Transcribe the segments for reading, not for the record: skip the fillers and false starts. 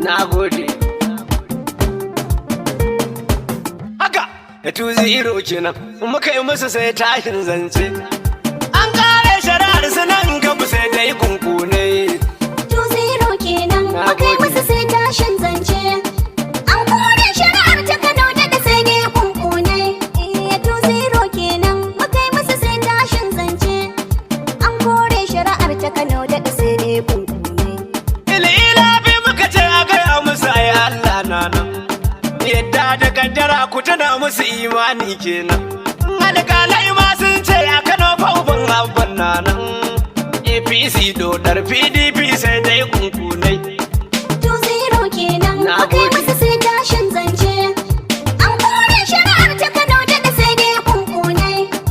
Na gode. Haka, da 2-0 kenan, muka yi musu sai tashin zance. An kare shari'ar su nan gaba sai dai kunkune. 2-0 kenan, Na muka yi gode. musu sai tashin zance. An kore shari'ar ta Kano da sai dai kunkune. Eh, 2-0 kenan, muka yi musu sai tashin zance. An kore shari'ar ta Kano da sai dai kunkune. Ilila bi muka ce a gaya musu ai Allah na nan. Yadda da kaddara ku tana musu imani kenan. Alƙalai ma sun ce a Kano fa uban abban na nan. APC dodar PDP sai dai kunkunai. 2-0 kenan, Na muka yi gode. musu sai tashin zance. An kore shari'ar ta Kano da sai dai kunkune.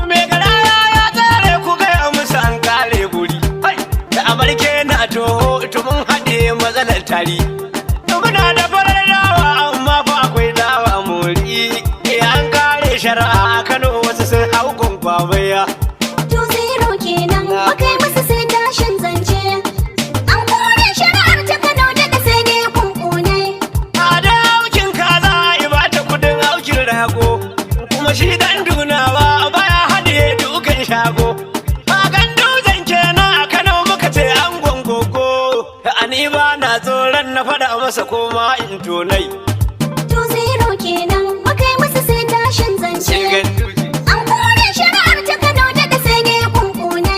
Mai garaya ya tsare ku gaya musu an kare guri. Hai! Da amarke na toho to mun haɗe matsalar tari. Muna da farar dawa amma fa akwai dawa mori. Eh, an kare shari'a a Kano wasu sun hau gwangwamaya. 2-0 kenan, Na muka yi gode. musu sai tashin zance. An kore shari'ar ta Kano da sai dai kunkune. A da aukin kaza a ba ta kudin aukin rago. Kuma shi dan dunawa baya haɗiye dukan shago. Magan dutsen kenan a Kano muka ce an gongogo. Ani ba na tsoron na faɗa masa koma in tonai. 2-0 kenan, muka yi musu sai tashin zance. An kore shari'ar ta Kano da sai dai kunkune.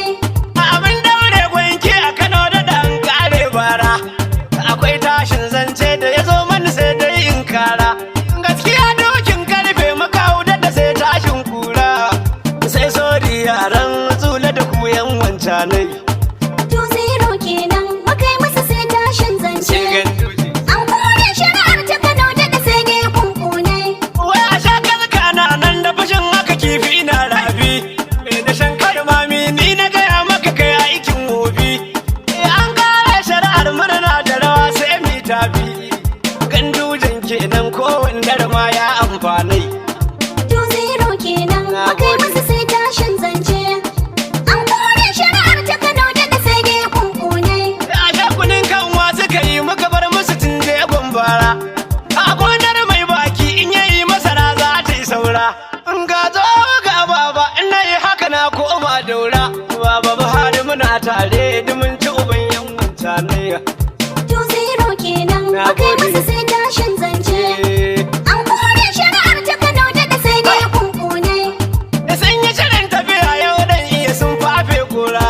Abin daure gwanki a Kano da ɗan kare bara. Akwai tashin zance da ya zo mani sai dai in kara. Gaskiya dokin karfe makawu da sai tashin kura. Sai sori yaran tsula da kuyan wancanai. 2-0 kenan, muka yi musu sai tashin zance. An kore shari'ar ta Kano da sai dai kunkune. Wai a sha kazka na nan da fashin haka kifi na rafi. Me da shan karmami ni na gaya maka kai aikin wofi. An kare shari'ar murna da rawa sai mi tafi. Gandujan kenan kowanne ma ya amfanai. 2-0 kenan, Na muka yi gode. musu sai tashin zance. An kore shari'ar ta Kano da sai dai kunkune. A shakunin kanwa suka yi muka bar musu tunje gwambara. A gonar mai baki in yayi masara za ta yi saura. In ga zo ga baba in na yi haka na koma daura. Baba Buhari muna tare dumin ci uban yan mutane. 2-0 kenan, Na muka yi gode. musu sai tashin zance. An kore shari'ar ta Kano da sai dai kunkune. Da sun yi shirin tafiya yau dan iya sun fafe kura.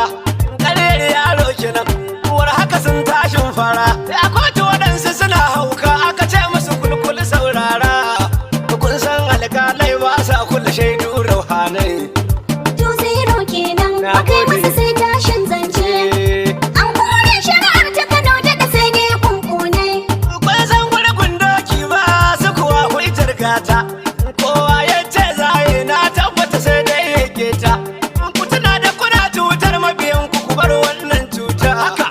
Karyar yaro kenan, uwar haka sun tashin fara. A kotu waɗansu suna hauka aka ce musu kulkul saurara. Kun san alƙalai ba sa kula shaidu rauhanai. 2-0 kenan, Na muka yi gode. musu sai tashin zance. An kore shari'ar ta Kano da sai dai kunkune. Kun san gurgun doki ba su kuwa hujjar gata. Kowa ya ce zaye na tabbata sai dai ya keta. Ku tuna da kuna cutar mabiyan ku ku bar wannan cuta. Haka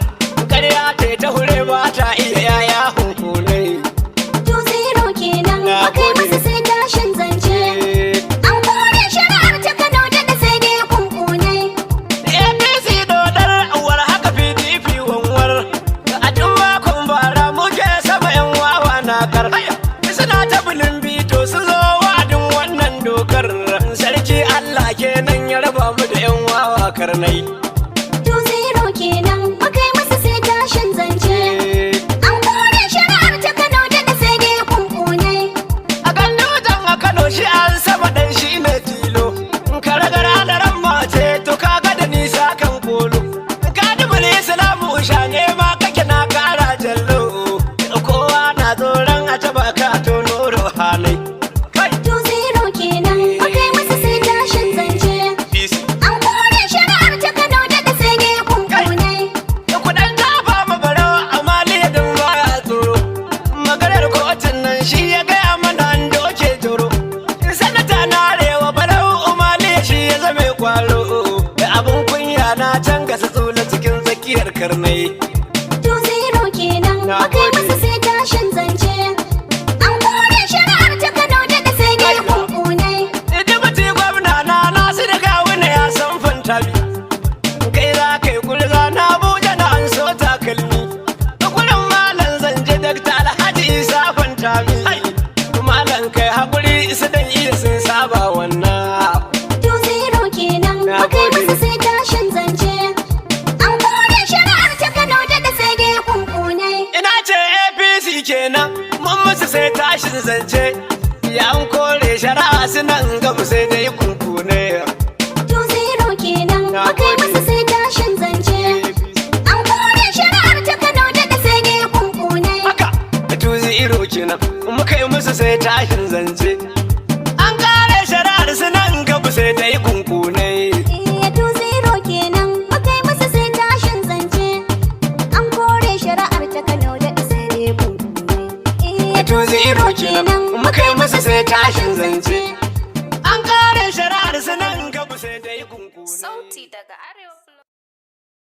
ƙarya ce ta hure ba ta iya yaya hunkunai. 2-0 kenan, Na muka yi gode. musu sai tashin zance. An kore shari'ar ta Kano da sai dai kunkune. APC dodar uwar haka PDP wanwar. A duk makon bara muke sama yan wawa na kar. Suna ta bulin bito sun zo wa'adin wannan dokar. Sarki Allah kenan ya raba mu da yan wawa karnai. 2-0 kenan, muka yi musu sai tashin zance. An kore shari'ar ta Kano da sai dai kunkune. A gandujan a Kano shi an sama dan shi ne tilo. Karagara da ran mace to kaga da nisa kan kolo. Kadimul Islamu sha ne ma kake na kara jallo. Kowa na tsoron a taba ka tono ruhanai. Kai! 2-0 kenan, muka yi musu sai tashin zance. An kore shari'ar ta Kano da sai dai kunkune. Kudan tafa mabaro amma liyadin baya tsoro. Maganar kotun nan shi ya gaya mana an doke turo. Sanata na arewa barau umaliya shi ya zame kwalo. Da abun kunya na can gasa tsula cikin tsakiyar karnai. 2-0 kenan, Na muka yi gode. musu sai tashin zance. An kore shari'ar ta Kano da sai dai kunkune. Dibiti gwamna na Nasiru Gawuna ya san fantami. Kai za ka yi gurza na Abuja na an so takalmi. Gurin malam zanje Dakta Alhaji Kenan mun musu sai tashin zance. Ya an kore shari'a sunan gabu sai dai kunkune. 2-0 kenan. Na Muka yi gode. musu sai tashin zance. An kore shari'ar ta Kano da sai dai kunkune. Haka, 2-0 kenan, muka yi musu sai tashin zance. An kare shari'ar sunan gabu sai dai kunkune. Iya, 2-0 kenan, muka yi musu sai tashin zance. An kore shari'ar ta Kano da sai dai kunkune. Iya, 2-0 kenan, muka yi musu sai tashin zance. An kare shari'ar sunan gabu sai dai kunkune. Sauti daga